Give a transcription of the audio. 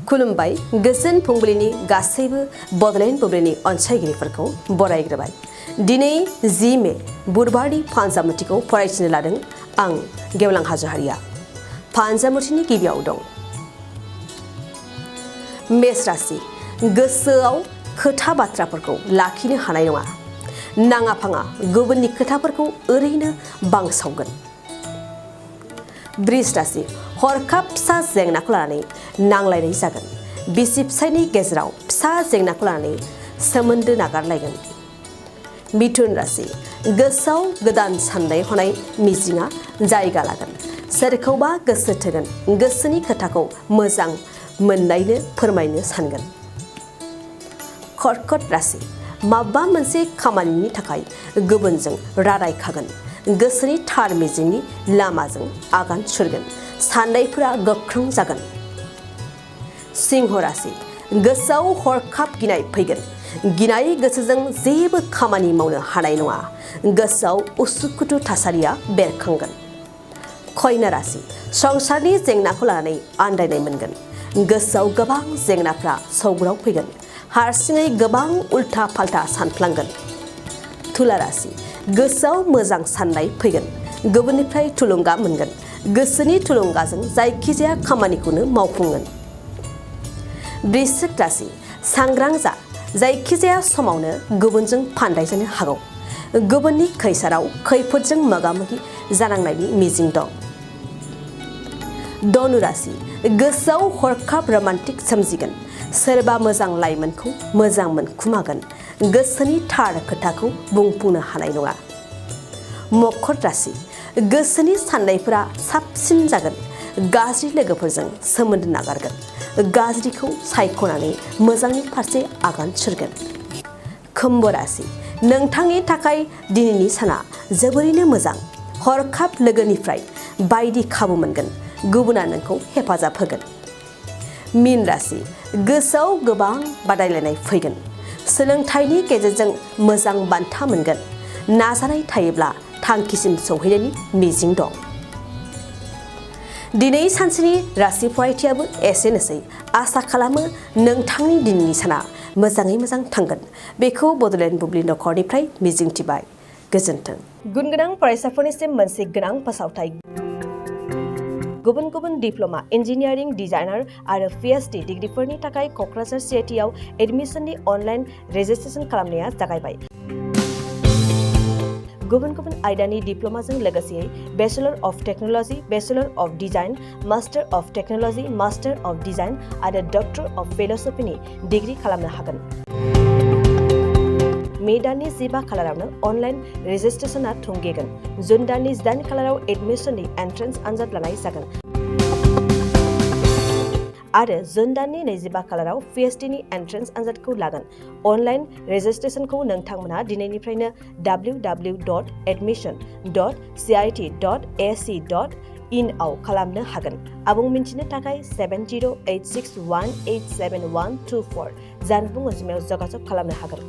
खुलुमबाय गोजोन फुंबिलिनि गासैबो बडलेण्ड बुब्लिनि अनसायगिरिफोरखौ बरायग्रोबाय। दिनै 10 मे बुधबारनि फानजामुथिखौ फरायथिनो लादों आं गेवलां हाजोहारिया। फानजामुथिनि गिबियाव दं मेष राशि, गोसोआव खोथा बाथ्राफोरखौ लाखिनो हानाय नङा। नाङा फाङा गुबुननि खोथाफोरखौ ओरैनो बांसावगोन। वृष राशि, हरखाब फिसा जेंनाखौ लानानै नांलायनाय जागोन। बिसि फिसायनि गेजेराव फिसा जेंनाखौ लानानै सोमोन्दो नागारलायगोन। मिथुन राशि, गोसोआव गोदान साननाय हनाय मिजिंआ जायगा लागोन। सोरखौबा गोसो थोगोन, गोसोनि खोथाखौ मोजां मोननायनो फोरमायनो सानगोन। कर्कट राशि, माबा मोनसे खामानिनि थाखाय गुबुनजों रादायखागोन। गोसोनि थार मिजिंनि लामाजों आगान सुरगोन। साननायफोरा गोख्रों जागोन। सिंह राशि, गोसोआव हरखाब गिनाय फैगोन। गिनाय गोसोजों जेबो खामानि मावनो हानाय नङा। गोसोआव उसुखुथु थासारिया बेरखांगोन। कन्या राशि, संसारनि जेंनाखौ लानानै आन्दायनाय मोनगोन। गोसोआव गोबां जेंनाफ्रा सौग्राव फैगोन। हारसिङै गोबां उल्था फाल्था सानफ्लांगोन। तुला राशि, गोसोआव मोजां साननाय फैगोन। गुबुननिफ्राय थुलुंगा मोनगोन। गोसोनि थुलुंगाजों जायखिजाया खामानिखौनो मावफुंगोन। वृश्चिक राशि, सांग्रां जा, जायखिजाया समावनो गुबुनजों फान्दाय जानो हागौ। गुबुननि खैसाराव खैफोदजों मोगा-मोगि जानांनायनि मिजिं दं। धनु राशि, गोसोआव हरखाब रमान्टिक सोमजिगोन। सोरबा मोजां लाइमोनखौ मोजां मोनखुमागोन। गोसोनि थार खोथाखौ बुंफुंनो हानाय नङा। मकर राशि, गोसोनि साननायफोरा साबसिन जागोन। गाज्रि लोगोफोरजों सोमोन्दो नागारगोन। गाज्रिखौ सायख'नानै मोजांनि फारसे आगान सुरगोन। कुम्भ राशि, नोंथांनि थाखाय दिनैनि साना जोबोरैनो मोजां। हरखाब लोगोनिफ्राय बायदि खाबु मोनगोन। गुबुना नोंखौ हेफाजाब होगोन। मीन राशि, गोसोआव गोबां बादायलायनाय फैगोन। सोलोंथाइनि गेजेरजों मोजां बान्था मोनगोन। नाजानाय थायोब्ला थांखिसिम सौहैनायनि मिजिं दं। दिनै सानसेनि राशि फरायथियाबो एसेनोसै। आसा खालामो नोंथांनि दिनैनि साना मोजाङै मोजां थांगोन। बेखौ बडलेण्ड बुब्लि नखरनिफ्राय मिजिंथिबाय। गोजोन्थों। गुन गोनां फरायसाफोरनिसिम मोनसे गोनां फोसावथाय। गुबुन गुबुन डिप्ल'मा, इन्जिनियारिं, डिजाइनार आरो PhD डिग्रीफोरनि थाखाय क'क्राझार CITआव एडमिसननि अनलाइन रेजिस्ट्रेसन खालामनाया जागायबाय। गुबुन गुबुन आयदानि डिप्ल'माजों लोगोसे bachelor of technology, bachelor of design, master of technology, master of design आरो डक्टर अफ फिल'सफिनि डिग्री खालामनो हागोन। मे दाननि 15 खालारावनो अनलाइन रेजिस्ट्रेसनआ थुंगेगोन। जुन दाननि 8 खालाराव एडमिसननि एन्ट्रेन्स आनजाद लानाय जागोन। आरो जुन दाननि 25 खालाराव PhDनि एन्ट्रेन्स आनजादखौ लागोन। अनलाइन रेजिस्ट्रेसनखौ नोंथांमोनहा दिनैनिफ्रायनो www.admission.cit.ac.in आव खालामनो हागोन। आबुं मिन्थिनो थाखाय 7086187124 जानबुं अनजिमायाव जगाजग खालामनो हागोन।